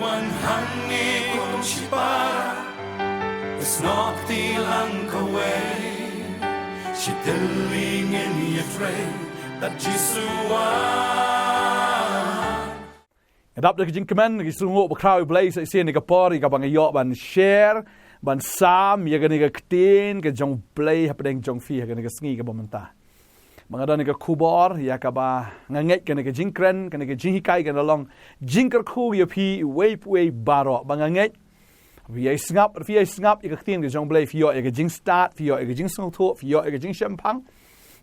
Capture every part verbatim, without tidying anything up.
Wan hangne kum shipara, is not the lang kaway. Shi tylli ngin ïatrei, that Jisu wan. Nga dap da ka jingkmen, ka jingsngewnguh bakhraw ïa U Blei sa shisien ïa ka por ïa kaba nga ïoh ban share, ban sam ïa kane ka ktien ka jong U Blei hapdeng jong phi ha kane ka sngi kaba mynta. Ba nga don ïa ka khubor ïa kaba nga ngeit kane ka jingkren, kane ka jinghikai kan da long jingkyrkhu ïa phi uwei pa uwei baroh. Ba nga ngeit phi ïai sngap, phi ïai sngap ïa ka ktien ka jong U Blei, phi ïoh ïa ka jingstad, phi ïoh ïa ka jingsngewthuh, phi ïoh ïa ka jingshemphang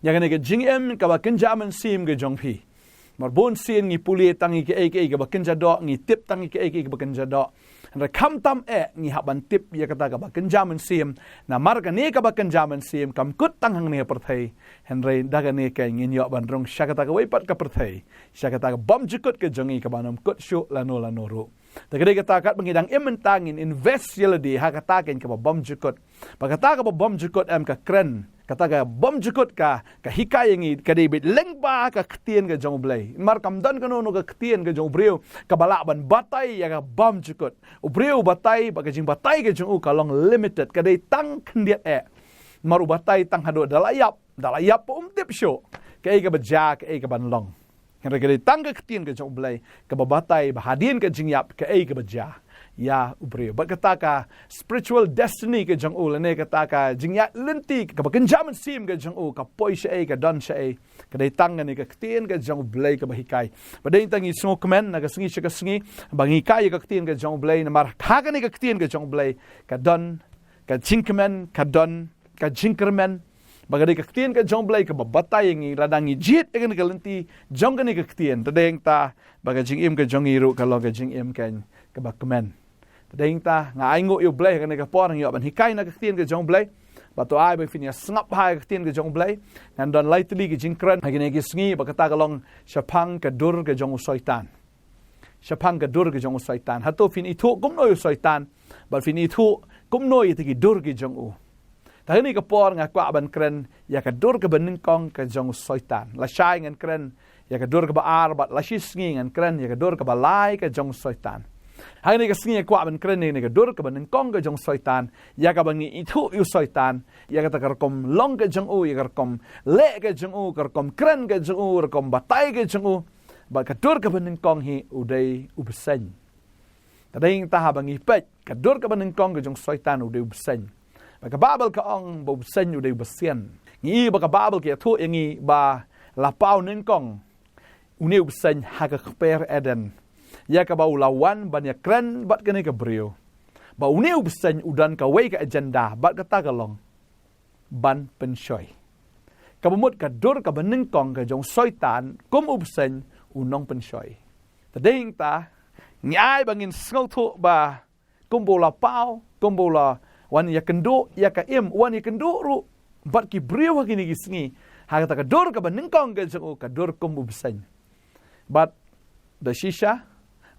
ïa kane ka jingim kaba kynja mynsiem ka jong phi. Namar bun sien ngi pule tang ïa kaei kaei kaba kynja doh, ngi tip tang ïa kaei kaei kaba kynja doh. Hynrei khamtam eh ngi hap ban tip ïa kata kaba kynja mynsiem. Namar kane kaba kynja mynsiem kam kut tang hangne ha pyrthei, hynrei da kane ka ngin ïoh ban rung sha kata kawei pat ka pyrthei, sha kata ka bymjukut ka jong ngi kaba ym kut shuh lano lano ruh. Te ka dei kata, katba ngi dang im mynta ngin invest ïa lade ha kata ka kaba bymjukut. Ba kata kaba bymjukut em ka kren, kata ka bymjukut ka, ka hikai ïa ngi, ka dei beit lyngba ka ktien ka jong U Blei. Namar kam don kano kano ka ktien ka jong u briew kaba lah ban batai ïa ka bymjukut. U briew u batai, bad ka jingbatai ka jong u ka long limited, ka dei tang khyndiat eh. Namar u batai tang haduh da la ïap, da la ïap um tip shuh kaei kaba jia, kaei kaban long. Hynrei ka dei tang ka ktien ka jong U Blei kaba batai ba hadien ka jingïap kaei kaba jia ïa u briew. Bad kata ka spiritual destiny ka jong u, lane kata ka jingïaid lynti kaba kynja mynsiem ka jong u, ka poi shaei, ka don shaei, ka dei tang kane ka ktien ka jong U Blei kaba hikai. Bad dei tang ngi sngewkmen na ka sngi sha ka sngi ba ngi hikai ïa ka ktien ka jong U Blei, namar ha kane ka ktien ka jong U Blei ka don ka jingkmen, ka don ka jingkyrmen. Ba ka dei ka ktien ka jong U Blei kaba batai ïa ngi, lada ngi jied ïa kane ka lynti jong kane ka ktien, te dei hangta ba ka jingim ka jong ngi ruh ka long ka jingim kaba kmen. Te dei hangta nga ainguh ïa U Blei ha kane ka por ngi ïoh ban hikai na ka ktien ka jong U Blei. Bad to ai ba phin ïa sngap bha ïa ka ktien ka jong U Blei. Ngan don lai tylli ki jingkren ha kine ki sngi, bad kata ka long shaphang ka dur ka jong u Soitan. Shaphang ka dur ka jong u Soitan. Hato phin ithuh kumno ïa u Soitan, bad phin ithuh kumno ïa kita ki dur ki jong u? Te ha kane ka por nga kwah ban kren ïa ka dur kaba nyngkong ka jong u Soitan. Lashai ngan kren ïa ka dur kaba ar, bad lashisngi ngan kren ïa ka dur kaba lai ka jong u Soitan. Ha kane ka sngi nga kwah ban kren ïa kane ka dur kaba nyngkong ka jong u Soitan, ïa kaba ngi ithuh ïa u Soitan, ïa kata ka rukom long ka jong u, ïa ka rukom leh ka jong u, ka rukom kren ka jong u, rukom batai ka jong u. Bad ka dur kaba nyngkong hi u dei u bseiñ. Te dei hangta haba ngi peit, ka dur kaba nyngkong ka jong u Soitan u dei u bseiñ. Bad ka Baibl ka ong ba u bseiñ u dei u basian. Ngi i ba ka Baibl ka ïathuh ïa ngi ba la paw nyngkong une u bseiñ ha ka kper Eden, ïa kaba u la wan ban ïakren bad kane ka briew. Ba une u bseiñ u don kawei ka agenda, bad kata ka long ban pynshoi. Kaba mut ka dur kaba nyngkong ka jong u Soitan kum u bseiñ u nongpynshoi. Te dei hangta ngi ai ba ngin sngewthuh ba kumba u la paw, kumba u la wan ïakynduh ïa ka im, wan ïakynduh ruh bad ki briew ha kine ki sngi, ha kata ka dur kaba nyngkong ka jong u, ka dur kum u bseiñ. Bad da shisha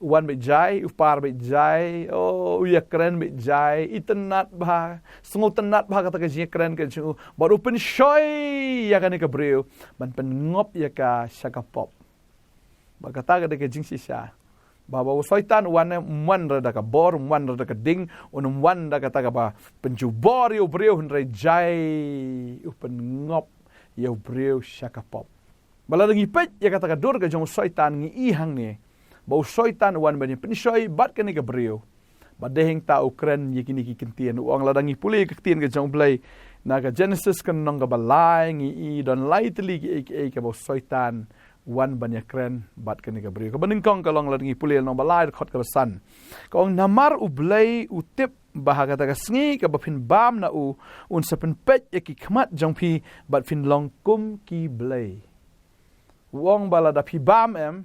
u wan beit jai, u par beit jai, oh, u ïakren beit jai, itynnad bha, sngewtynnad bha kata ka jingïakren ka jong u, bad u pynshoi ïa kane ka briew ban pynngop ïa ka sha ka pop. Bad kata ka dei ka jingshisha. Ba, ba u Soitan u wan, em wan ruh da ka bor, em wan ruh da ka ding, un ym wan da kata kaba pynjubor ïa u briew, hynrei jai u pynngop ïa u briew sha ka pop. Ba lada ngi peit ïa kata ka dur ka jong u Soitan, ngi i hangne ba u Soitan u wan ban ïa pynshoi bad kane ka briew. Bad dei hangta u kren ïa kine ki ktien, u ong, lada ngi pule ïa ka ktien ka jong u Blei na ka Genesis ka lynnong kaba lai, ngi i don lai tylli kiei kiei kaba u Soitan u wan ban ïakren bad kane ka briew. Kaba nyngkong ka long, lada ngi pule lynnong ba lai, dkhot kaba san, ka ong, namar u Blei u tip ba ha kata ka sngi kaba phin bam na u, un sa pynpeit ïa ki khmat jong phi bad phin long kum ki blei. U ong ba lada phi bam, em,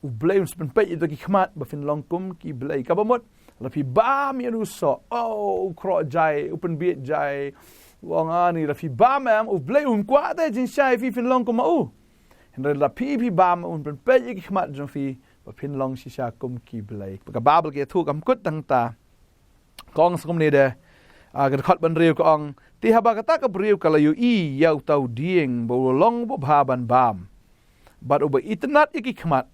u Blei un sa pynpeit ïa kita ki khmat ba phin long kum ki blei. Kaba mut lada phi bam ïa u soh, oh, u khroh jai, u pynbieit jai. U ong, ani, lada phi bam, em, u Blei un kwah te jingshai phi phin long kum ma u. Hynrei lada phi, phi bam, un pynpeit ïa ki khmat jong phi ba phin long shisha kum ki blei. Ba ka Baibl ka ïathuh kam kut tang ta. Ka ong sa kumne de, ah, ka dkhot ba hynriew ka ong, te haba kata ka briew ka la ïohi ïa uta u dieng ba u long uba bha ban bam bad uba itynnad ïa ki khmat,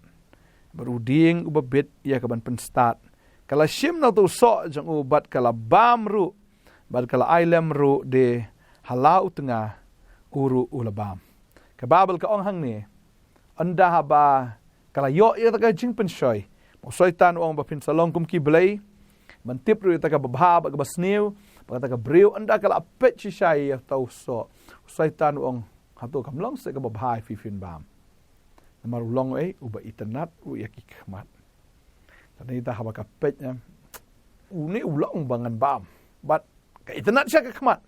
Bad u dieng uba bit ïa ka ban pynstad ka la shim na uto u soh jong u, bad ka la bam ruh, bad ka la ai lem ruh, de ha la u tnga u ruh u la bam. Ka Baibl ka ong hangne, ynda haba ka la ïoh ïa kata ka jingpynshoi, ba u Soitan u ong ba phin sa long kum ki blei, ban tip ruh ïa kata kaba bha bad kaba sniew, bad kata ka briew, ynda ka la peit shisha ïa uto u soh, u Soitan u ong, hato kam long seh kaba bha ïa phi phin bam? Namar u long ei, uba itynnad ruh ïa ki khmat. Te dei ta haba ka peit, em, une u long ba ngan bam, bad ka itynnad sha ka khmat.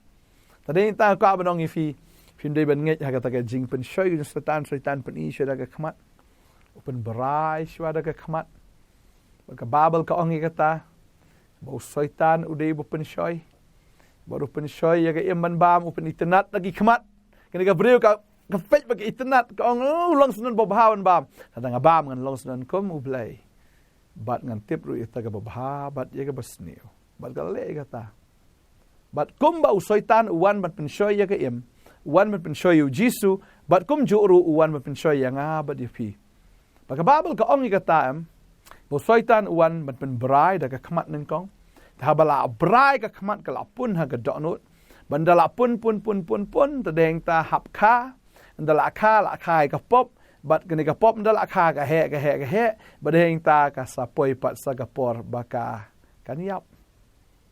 Te dei ta, kwah ban ong ïa phi, phim dei ban ngeit ha kata ka jingpynshoi u Soitan. Soitan pyni shuwa da ka khmat, u pynbrai shuwa da ka khmat. Bad ka Baibl ka ong ïa kata, ba u Soitan u dei uba pynshoi, bad u pynshoi ïa ka im ban bam, u pynitynnad da ki khmat. Kane ka briew ka, ka peit bad ka itynnad, ka ong, "Oh, u long syndon ba bha ban bam. Lada nga bam ngan long syndon kum u Blei, bad ngan tip ruh ïa kata kaba bha bad ïa kaba sniew." Bad ka la leh ïa kata. Bad kumba u Soitan u wan ban pynshoi ïa ka im, u wan ban pynshoi ïa u Jisu, bad kumjuh ruh u wan ban pynshoi ïa nga bad ïa phi. Bad ka Baibl ka ong ïa kata, em, ba u Soitan u wan ban pynbrai da ka khmat nyngkong. Te haba la brai ka khmat, ka la pun ha ka dohnud. Bad ynda la pun, pun, pun, pun, pun, te dei ta hap kha. Ynda la kha, la kha ïa ka pop. Bad kane ka pop ynda la kha ka heh, ka heh, ka heh, bad dei ta ka sa poi pat sa ka por ba ka, kan ïap.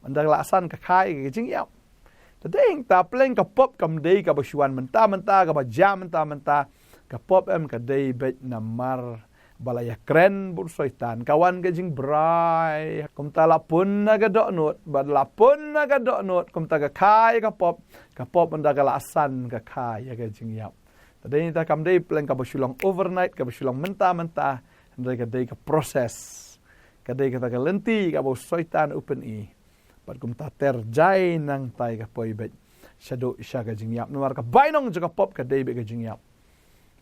Ynda la san ka kha ïa ka jingïap. Te dei ta pleng ka pop kam dei kaba shu wan mynta mynta, kaba jia mynta mynta. Ka pop, em, ka dei beit namar ba la ïakren bad u Soitan, ka wan ka jingbrai. Kumta la pun na ka dohnud, bad la pun na ka dohnud, kumta ka kha ïa ka pop, ka pop ynda ka la san ka kha ïa ka jingïap. Te dei ta kam dei pleng kaba shu long overnight, kaba shu long mynta mynta, hynrei ka dei ka process. Ka dei kata ka lynti kaba u Soitan u pyni. Bad kumta ter jai nangta ïa ka poi beit shaduh sha ka jingïap. Namar ka bainong jong ka pop ka dei beit ka jingïap.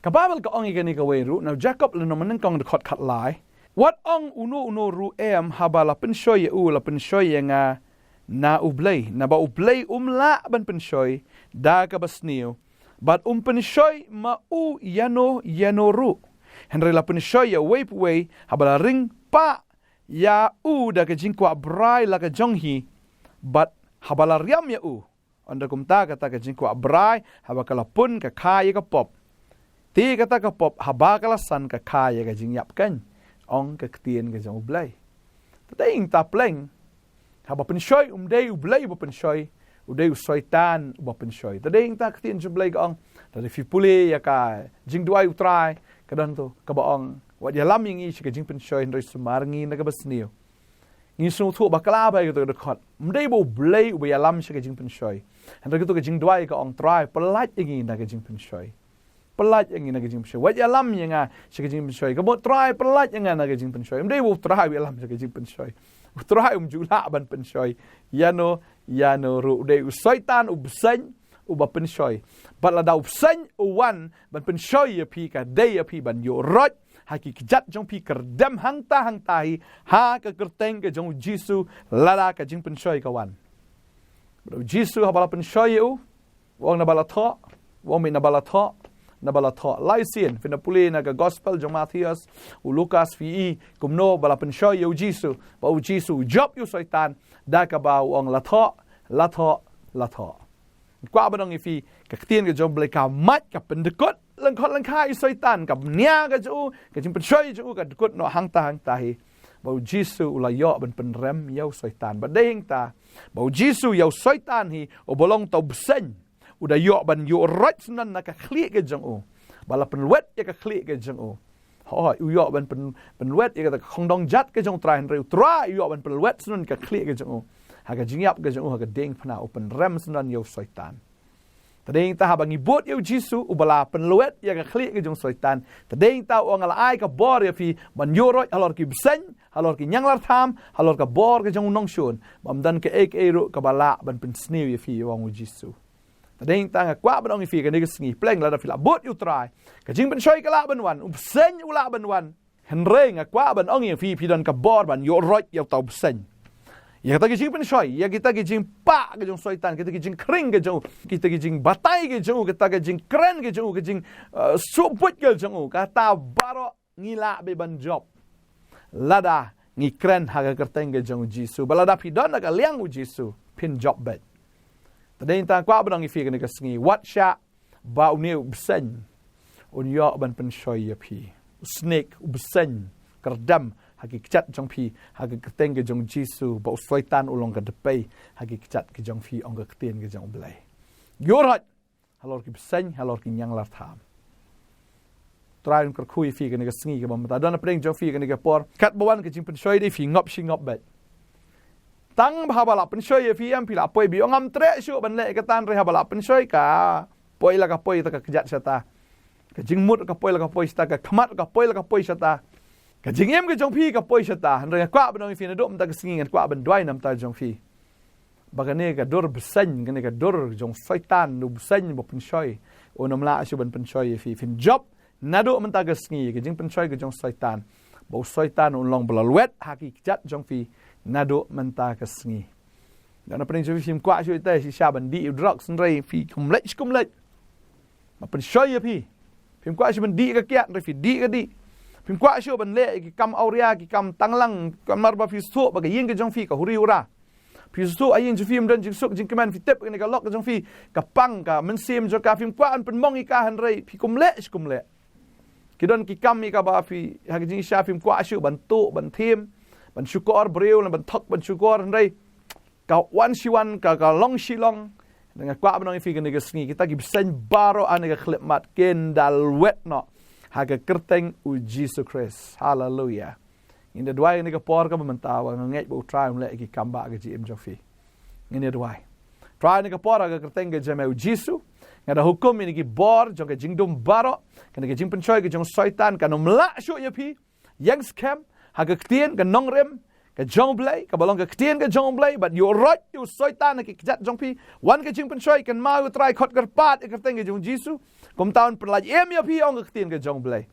Ka Baibl ka ong ïa kane kawei ruh, na u Jakob lynnong nyngkong dkhot khatlai. Wat ong uno uno ruh, em, haba la pynshoi ïa u, la pynshoi ïa nga na u Blei. Naba u Blei um lah ban pynshoi da kaba sniew, bad um pynshoi ma u ïano ïano ruh. Hynrei la pynshoi ïa uwei pa uwei, haba la ring pah ïa u da ka jingkwah brai la ka jong hi, bad haba la riam ïa u. Ynda kumta kata ka jingkwah brai, haba ka la pun, ka kha ïa ka pop. Te kata ka pop, haba ka la san, ka kha ïa ka jingïap, kan ong ka ktien ka jong u Blei. Te dei ta pleng, haba pynshoi um dei u Blei uba pynshoi, u dei u Soitan uba pynshoi. Te dei ta ktien jong u Blei ka ong, te dei phi pule ïa ka jingduwai u Trai, ka don to kaba ong, wat ïalam ïa ngi sha ka jingpynshoi, hynrei sumar ngi na kaba sniew. Ngi sngewthuh bakla ba ïa kata ka dkhot. Um dei ba u Blei uba ïalam sha ka jingpynshoi. Hynrei kata ka jingduwai ka ong, Trai, pyllait ïa ngi na ka jingpynshoi. Pyllait ïa ngi na ka jingpynshoi. Wat ïalam ïa nga sha ka jingpynshoi. Ka mut, Trai, pyllait ïa nga na ka jingpynshoi. Um dei ba u Trai u ïalam sha ka jingpynshoi. U Trai um ju lah ban pynshoi ïano ïano ruh. U dei u Soitan u bseiñ uba pynshoi. Bad lada u bseiñ u wan ban pynshoi ïa phi, ka dei ïa phi ban ïuh roit ha ki kjat jong phi, kyrdem hangta hangta hi ha ka kyrteng ka jong u Jisu, lada ka jingpynshoi ka wan. Bad u Jisu haba la pynshoi ïa u, u ong, naba la thoh, u ong, naba la thoh, naba la thoh. Lai sien, phin da pule na ka Gospel jong u Mathaios, u Lukas, phi i kumno ba la pynshoi ïa u Jisu, ba u Jisu u jop ïa u Soitan da kaba u ong, la thoh, la thoh, la thoh. Kwah ban ong ïa phi, ka ktien ka jong u Blei ka mad, ka pyndkut lyngkot lyngkha ïa u Soitan, ka bniah ka jong u, ka jingpynshoi jong u, ka dkut noh hangta hangta hi. Ba u Jisu u la ïoh ban pynrem ïa u Soitan. Bad dei hangta ba u Jisu ïa u Soitan hi, uba long uta u bseiñ, u da ïoh ban ïuh roit syndon na ka khlieh ka jong u. Ba la pynwet ïa ka khlieh ka jong u. Hooid, u ïoh ban pyn, pynwet ïa kata ka khongdong jait ka jong u Trai, hynrei u Trai u ïoh ban pynwet syndon ka khlieh ka jong u ha ka jingïap ka jong u, ha ka diengphna, u pynrem syndon ïa u Soitan. Te dei ta haba ngi bud ïa u Jisu uba la pynwet ïa ka khlieh ka jong u Soitan, te dei ta u ong, nga la ai ka bor ïa phi ban ïuh roit halor ki bseiñ, halor ki ñianglartham, halor ka bor ka jong u nongshun, bym don kaei kaei ruh kaba lah ban pynsniew ïa phi, u ong u Jisu. Te dei ta nga kwah ban ong ïa phi kane ka sngi, pleng lada phi la bud ïa u Trai, ka jingpynshoi ka lah ban wan, u bseiñ u lah ban wan. Hynrei nga kwah ban ong ïa phi, phi don ka bor ban ïuh roit ïa uta u bseiñ. Ïa kata ka jingpynshoi, ïa kita ki jingpah ka jong u Soitan, kita ki jingkhring ka jong u, kita ki jingbatai ka jong u, kita ki jingkren ka jong u, ki jing, eh, suhbuit ka jong u, kata baroh ngi lah beit ban jop. Lada ngi kren ha ka kyrteng ka jong u Jisu, ba lada phi don ha ka liang u Jisu, phin jop beit. Te dei tang kwah ban ong ïa phi kane ka sngi, wat shah ba une u bseiñ un ïoh ban pynshoi ïa phi. U snek, u bseiñ, kyrdem ha ki kjat jong phi, ha ka kyrteng ka jong u Jisu, ba u Soitan u long ka dpei ha ki kjat ka jong phi, ong ka ktien ka jong u Blei. Ïuh roit halor ki bseiñ, halor ki ñianglartham. Trai un kyrkhu ïa phi kane ka sngi kaba mynta. Don napdeng jong phi kane ka por, katba wan ka jingpynshoi, dei phi ngop shi ngop beit. Tang ba haba la pynshoi ïa phi, em phi la poi, ba ïoh ngam treh shuh ban leh ïa kata, hynrei haba la pynshoi, ka poi la ka poi ta ka kjat shata. Ka jingmut ka poi la ka poi shata, ka khmat ka poi la ka poi shata. Ka jingim ka jong phi ka poi shata. Hynrei nga kwah ban ong ïa phi, naduh mynta ka sngi ngan kwah ban duwai na bynta jong phi, ba kane ka dur bseiñ, kane ka dur jong Soitan, u bseiñ ba pynshoi, un ym lah shuh ban pynshoi ïa phi. Phin jop naduh mynta ka sngi ka jingpynshoi ka jong Soitan, ba u Soitan un long ba la lwet ha ki kjat jong phi naduh mynta ka sngi. Don napdeng jong phi phim kwah shuh te shisha ban dih u drugs, hynrei phi kum leit kum leit, ba pynshoi ïa phi. Phim kwah shuh ban dih ka kiad, hynrei phi dih ka dih. Phim kwah shuh ban leh ki kam awria, ki kam tanglang, kamar ba phi sngewthuh ba ka ïing ka jong phi ka huri hura. Phi sngewthuh ha ïing jong phi ym don jingsuk jingkmen, phi tip kane ka lok ka jong phi ka pang, ka mynsiem jong ka, phim kwah ban pynmong ïa ka, hynrei phi kum leit shi kum leit. Ki don ki kam ïa kaba phi, ha ka jingshisha phim kwah shuh ban tuh, ban thiem, ban shukor briew, ban thok, ban shukor, hynrei ka wan shi wan, ka, ka long shi long. Nga kwah ban ong ïa phi kane ka sngi, kita ki bseiñ baroh ha kane ka khyllipmat kin da lwet noh ha ka kyrteng u Jisu Khrist. Haleluia. Ngin da duwai ha kane ka por kaba mynta, ba nga ngeit ba u Trai un leh ki kam ba ha ka jingim jong phi. Ngin da duwai. Trai, ha kane ka por ha ka kyrteng ka jong me u Jisu, nga da hukum ïa kine ki bor jong ka jingdum baroh, kane ka jingpynshoi ka jong Soitan kan ym lah shuh ïa phi. Ïeng skhem ha ka ktien ka nongrim ka jong u Blei, kaba long ka ktien ka jong u Blei, bad ïuh roit ïa u Soitan ha ki kjat jong phi. Wan ka jingpynshoi, kynmaw ïa u Trai, khot kyrpad ïa ka kyrteng ka jong u Jisu. Kumta un pynlait im ïa phi, ong ka ktien ka jong u Blei.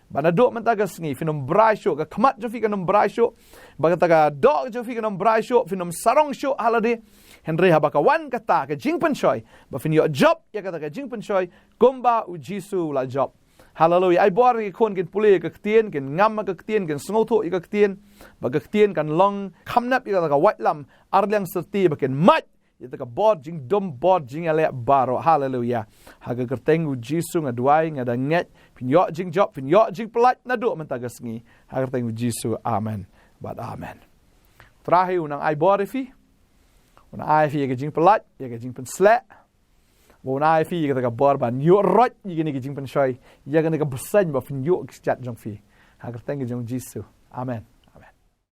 Ba naduh mynta ka sngi phin ym brai shuh, ka khmat jong phi kan ym brai shuh, ba kata ka doh jong phi kan ym brai shuh, phin ym sarong shuh ha lade. Hynrei haba ka wan kata ka jingpynshoi, ba phin ïoh jop ïa kata ka jingpynshoi kumba u Jisu u la jop. Haleluia. Ai bor ïa ki khun kin pule ïa ka ktien, kin ngam ïa ka ktien, kin sngewthuh ïa ka ktien, ba ka ktien kan long kham nep ïa kata ka waitlam arliang syrti, ba kin mait ïa kata ka bor jingdum, bor jingïaleh baroh. Haleluia. Ha ka kyrteng u Jisu nga duwai, nga da ngeit phin ïoh jingjop, phin ïoh jingpynlait naduh mynta ka sngi. Ha ka kyrteng u Jisu. Amen bad amen. Trai un nang ai bor ïa phi, un ai phi ïa ka jingpynlait, ïa ka jingpynsleh, ba un ai phi ïa kata ka bor ban ïuh roit ïa kine ki jingpynshoi, ïa kane ka bseiñ ba phin ïuh ki kjat jong phi. Ha ka kyrteng ka jong u Jisu. Amen.